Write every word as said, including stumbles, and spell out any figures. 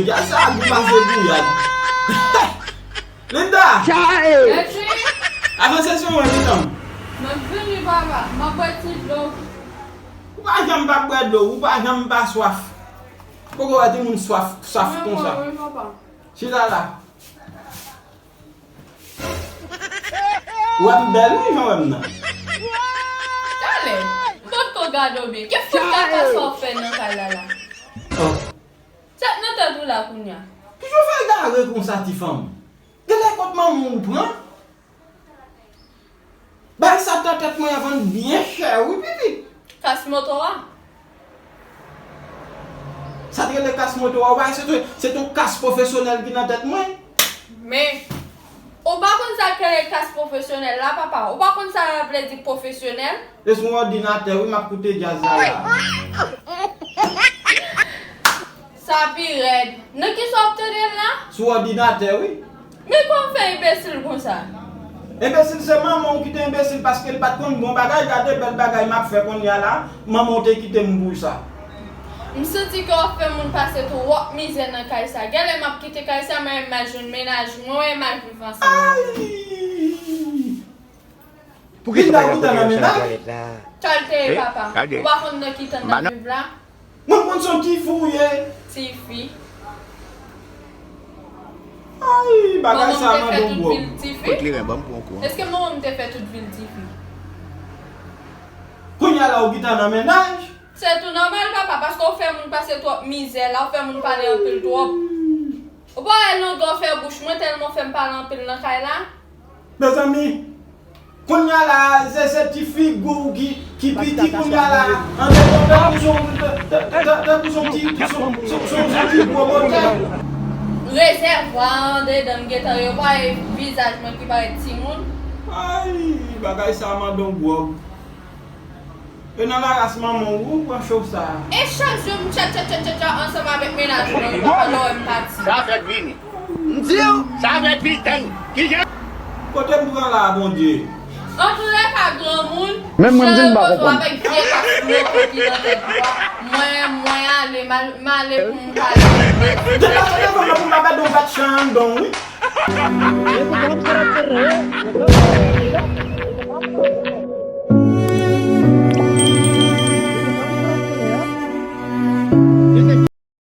Gad sa gou pase gouyad. Linda! Avanse sou mwen, pitit. M ap vini, papa. M ap bwè ti dlo. Ou pa janm pa bwè dlo, ou pa janm pa swaf. Poko wè timoun swaf, swaf konsa. Wi, papa. Chita la. Ou wè m bèl, wi, jan w wè m nan. Talè, m potko gade w byen. Ki fout kaka sa w fè nan kay la la? Oh. Sa k nan tèt ou la kounye a? Kijan w fè egare konsa, ti fanm? Genlè kot manman w pran? Bagay sa t nan tèt mwen avan l byen chè, wi, pitit. Kas moto a. Sa t rele kas moto a, w pa wè se te, se te yon kas pwofesyonèl ki nan tèt mwen. Men, ou pa konn sa k rele kas pwofesyonèl la, papa? Ou pa konn sa vle di pwofesyonèl? E sou yon òdinatè, wi, m ap koute djaz la la. Sa pi rèd. Nan kisa w ap tande l la? Sou òdinatè, wi. Men kòman w fè enbesil konsa? Enbesil se manman w ki te enbesil paske l pa t konn bon bagay. Gade bèl bagay m ap fè kounye a la, manman w te kite m pou sa. M santi ke w ap fè moun pase twòp mizè nan kay sa. Genlè m ap kite kay sa, mwen menm m al jwenn mennaj mwen, mwen menm m al viv ansanm. Ay! Pou ki sa pa gen pwoteksyon nan twalèt la? Sa l te ye, papa. Ou pa konn nan ki tan n ap viv la? Mwen konn se yon tifi w ye. Tifi. Ay, bagay sa mande yon gwo. Kout kleren, ban m pran yon kou. Èske manman m te fè tout vi l tifi? Kounye a la ou gentan nan mennaj? Se tou nòmal, papa, paske w fè moun pase twòp mizè la, w fè moun pale anpil twòp. Ou pa wè longè w fè bouch mwen tèlman w fè m pale anpil nan kay la? Mezanmi, kounye a la, se, se ti figi w ki, ki piti kounye a la. An de tan pou son, tan, tan, tan pou son ti, son, son, son, son ti gwo bòtè. Rezèvwa an dedan m gentan, yo pa wè vizaj mwen ki parèt timoun. Ay, bagay sa mande yon gwòg. E nan laras manman w ou pran cho sa a. E chak jou m tchat tchat tchat tchat tchat ansanm avèk mennaj mwen wi papa lè w wè m pati. Sa fèk vini. M di w. Sa fèk vini tann. Kijan? Kote m pran la a Bondye? Antoulèka granmoun, menm mwen m di m pa konprann. Avèk vye kas moto ki nan tèt ou a, mwen, mwen ale, m al, m ale pou m pale. Deplase devan mwen pou m pa pèdi yon vèt chan anndan w wi.